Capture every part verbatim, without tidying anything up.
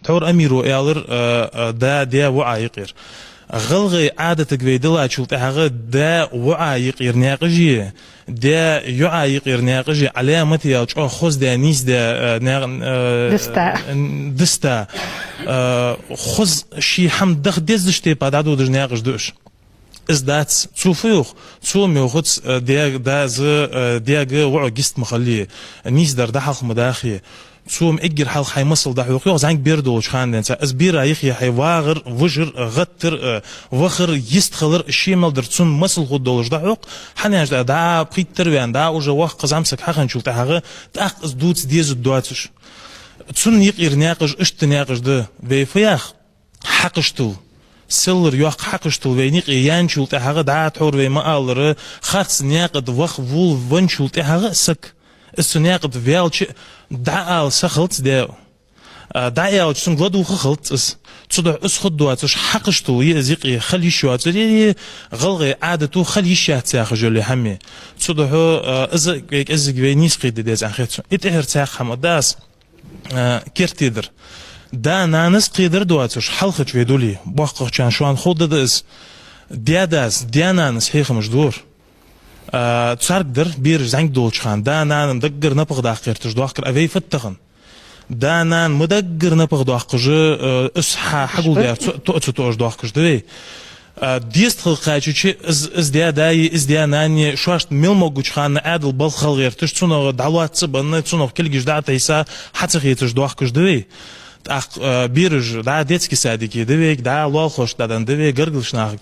Тхьовра Амира аьлар, а, а, да, даь воӀа юкъера. ГӀалгӀай Ӏадатага вай диллачул тӀехьагӀа да воӀа юкъера наькъаш е, даь йоӀа юкъера наькъаш е, Ӏаламате ял чӀоагӀа хоза даь, нийса даь, а, наькъ-, а, Диста. Диста. А, хоза ший хӀама даха дезача тайпара дӀадодаш наькъаш да уж. Из дац. Цо фу йоах? Цо-м йоахац, э, даьга, дас, э, даьга воӀо гист ма хилий, нийсдар дӀахьалха ма дахий. Цо-м эггара хьалха хьай масал дӀахьокх, йоах, зӀамига бер долча хана денз. Из бера юхе хьай вагӀар, вижар, э, гӀаттар, э, вахар, йистхилар, ше мел дар, цун масал хургдолаш дӀахьокх. ХӀана аьлча дӀа, дӀа пхийттара ваьнна, дӀа уже воккха зӀамсаг хьахинначул тӀехьагӀа, тӀаккха из дувца дезаргдоацаш. Цунна юкъера наькъаш, иштта наькъаш да. Вай фу йоах? Хьакхаш тилла. Селлара йоккха хьакхаш тилла вайна юкъе яьнначул тӀехьагӀа, дӀа тхьовра вай ма аллара, харц наькъа тӀа ваха волавенначул тӀехьагӀа саг, из цу наькъа тӀа ваьлча, дӀаала саг хилац даь. А, дӀааьлча, цунга ладувгӀа хилац из. Цудухьа из хургдоацаш хьакхаш тилла я из юкъе хила йиш йоацар, е гӀалгӀай Ӏадато хила йиш яц яхаш йола хӀама. Цудухьа, а, из вай кӀезига вай нийса кхетаде деза аьнна хет сона. И тӀехьара цхьаькха хӀама да аз а, керттера. Да-нанас кхедар доацаш, хьалхача вай дуле, боккхагӀчарна шоана ховргда из. Даь-дас, даь-нанас хьехамаш дора. А, царга дар бераш зӀамига долча хана. Да-нана-м даггара напагӀа даккха гӀерташ доахкар, а вай фуд тахан? Да-нана ма даггара напагӀа доаккхаш, а, из хьа-, хьагулдаьр цо-, то-, цо тоъаш доахкаш да вай. А, дезткъа хила кхаьчача, из, из даь-да е, из даь-нана е, шоашта мел могача хана Ӏаьдала балха хила гӀерташ, цунах дӀалоаца а бенна, цунах кулгаш дӀа а тайса, хьа ца хецаш доахкаш да вай. ТӀаккха, а, бераш дӀа детски садике да вайга, дӀа лоалахошка дӀаденна да вай, гаргарча наха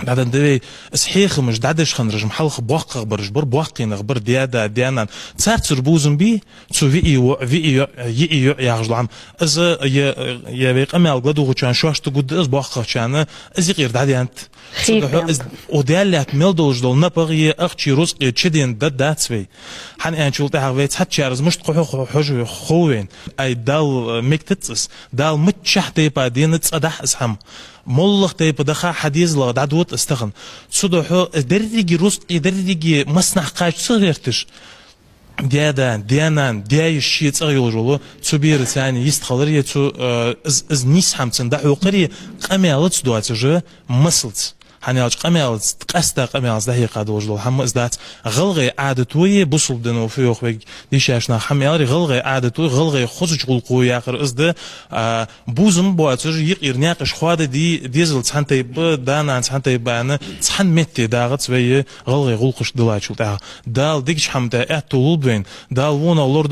дӀаденна да вай. Из хьехамаш дӀадеш хиннараш-м хьалха боккхагӀбараш бар, боккхий нах бар, даь-да, даь-нана. Царцара бувзам бий, цу виӀий воӀ, виӀий йоӀ, йиӀий йоӀ яхаш дола хӀама. Из е, е вай къамаьлага ладувгӀачарна шоашта гургда из, боккхагӀчарна, из юкъера дӀадаьннад. Цудухьа из, о, Даьла лаьтта мел долаш дола напагӀа е ахчеи рузкъеи чудена да дац вай. ХӀана аьлча, цул тӀехьагӀа вай цхьачарца мишта кхухьу хо-, хьожа хов вайна. Ай, Дала, э, мегадац из. Дала миччахьа тайпара денна цкъа дахь из хӀама. МоллагӀа тайпа даха хьа дезалах дӀадода из тахан. Цудухьа деррига рузкъеи, деррига массанахьа кхача ца гӀерташ, даь-да, даь-нана, даь-йиша ше цӀагӀа йолаш вола, цу бераца цхьана йистхилар е цу, э, из, из нийса хӀама цунна дӀахьокхар е къамаьлаца доацаш, масалца. ХӀана аьлча къамаьлаца, къаьстта къамаьлаца дӀахьекха долаш дола хӀама из дац. ГӀалгӀай Ӏадато е, бусалба дино фу йоах вайга дийшача наха хӀама аьлар, гӀалгӀай Ӏадато е, гӀалгӀай хозача гӀулакхо е яхар из да, а, бувзам боацаш, юкъера наькъаш хоададе, дезал цхьан тайпа, да-нана цхьан тайпа аьнна, цхьан метте дагӀац вай гӀалгӀай гӀулакхашка диллачул тӀехьагӀа. Дала дикача хӀаман тӀа аьттув лулба вайна, Дала вонах лор